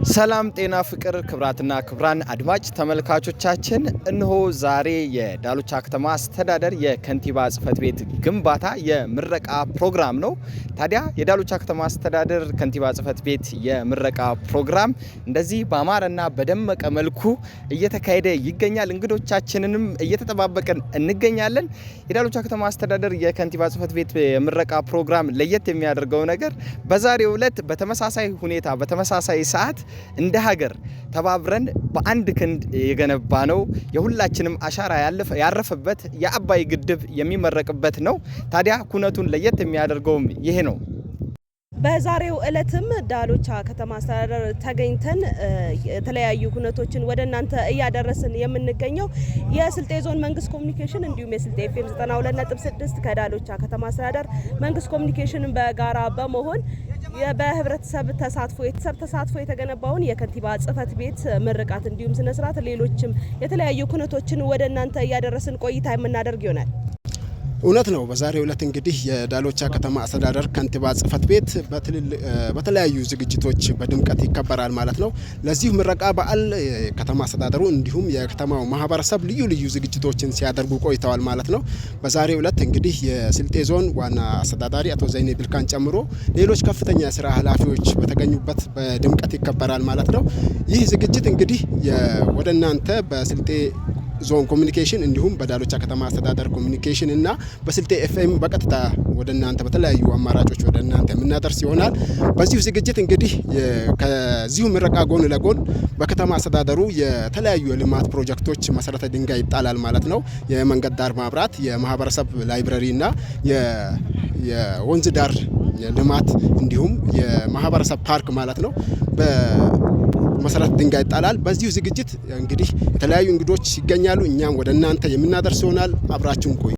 ሰላም ጤና ፍቅር ክብራትና ክብራን አድማጭ ተመልካቾቻችን፣ እነሆ ዛሬ የዳሎቻ ከተማ አስተዳደር የከንቲባ ጽሕፈት ቤት ግንባታ የምረቃ ፕሮግራም ነው። ታዲያ የዳሎቻ ከተማ አስተዳደር ከንቲባ ጽሕፈት ቤት የምረቃ ፕሮግራም እንደዚህ በአማረና በደመቀ መልኩ እየተካሄደ ይገኛል። እንግዶቻችንንም እየተጠባበቅን እንገኛለን። የዳሎቻ ከተማ አስተዳደር የከንቲባ ጽሕፈት ቤት የምረቃ ፕሮግራም ለየት የሚያደርገው ነገር በዛሬው ዕለት በተመሳሳይ ሁኔታ በተመሳሳይ ሰዓት እንደ ሀገር ተባብረን በአንድ ክንድ የገነባ ነው፣ የሁላችንም አሻራ ያረፈበት የአባይ ግድብ የሚመረቅበት ነው። ታዲያ ኩነቱን ለየት የሚያደርገውም ይሄ ነው። በዛሬው እለትም ዳሎቻ ከተማ አስተዳደር ተገኝተን የተለያዩ ኩነቶችን ወደ እናንተ እያደረስን የምንገኘው የስልጤ ዞን መንግስት ኮሚኒኬሽን እንዲሁም የስልጤ ኤፍኤም 92.6 ከዳሎቻ ከተማ አስተዳደር መንግስት ኮሚኒኬሽን በጋራ በመሆን በህብረተሰብ ተሳትፎ የተሰብ ተሳትፎ የተገነባውን የከንቲባ ጽህፈት ቤት ምርቃት እንዲሁም ስነስርዓት ሌሎችም የተለያዩ ኩነቶችን ወደ እናንተ እያደረስን ቆይታ የምናደርግ ይሆናል። እውነት ነው። በዛሬው ዕለት እንግዲህ የዳሎቻ ከተማ አስተዳደር ከንቲባ ጽህፈት ቤት በተለያዩ ዝግጅቶች በድምቀት ይከበራል ማለት ነው። ለዚሁ ምረቃ በዓል ከተማ አስተዳደሩ እንዲሁም የከተማው ማህበረሰብ ልዩ ልዩ ዝግጅቶችን ሲያደርጉ ቆይተዋል ማለት ነው። በዛሬው ዕለት እንግዲህ የስልጤ ዞን ዋና አስተዳዳሪ አቶ ዘይኔ ቢልካን ጨምሮ ሌሎች ከፍተኛ የስራ ኃላፊዎች በተገኙበት በድምቀት ይከበራል ማለት ነው። ይህ ዝግጅት እንግዲህ ወደ እናንተ በስልጤ ዞን ኮሚኒኬሽን እንዲሁም በዳሎቻ ከተማ አስተዳደር ኮሚኒኬሽን እና በስልጤ ኤፍኤም በቀጥታ ወደ እናንተ በተለያዩ አማራጮች ወደ እናንተ የምናደርስ ይሆናል። በዚሁ ዝግጅት እንግዲህ ከዚሁ ምረቃ ጎን ለጎን በከተማ አስተዳደሩ የተለያዩ የልማት ፕሮጀክቶች መሰረተ ድንጋይ ይጣላል ማለት ነው። የመንገድ ዳር ማብራት፣ የማህበረሰብ library እና የወንዝ ዳር ልማት እንዲሁም የማህበረሰብ ፓርክ ማለት ነው መሰረት ድንጋይ ይጣላል። በዚሁ ዝግጅት እንግዲህ የተለያዩ እንግዶች ይገኛሉ። እኛም ወደ እናንተ የምናደርስ ይሆናል። አብራችሁን ቆዩ።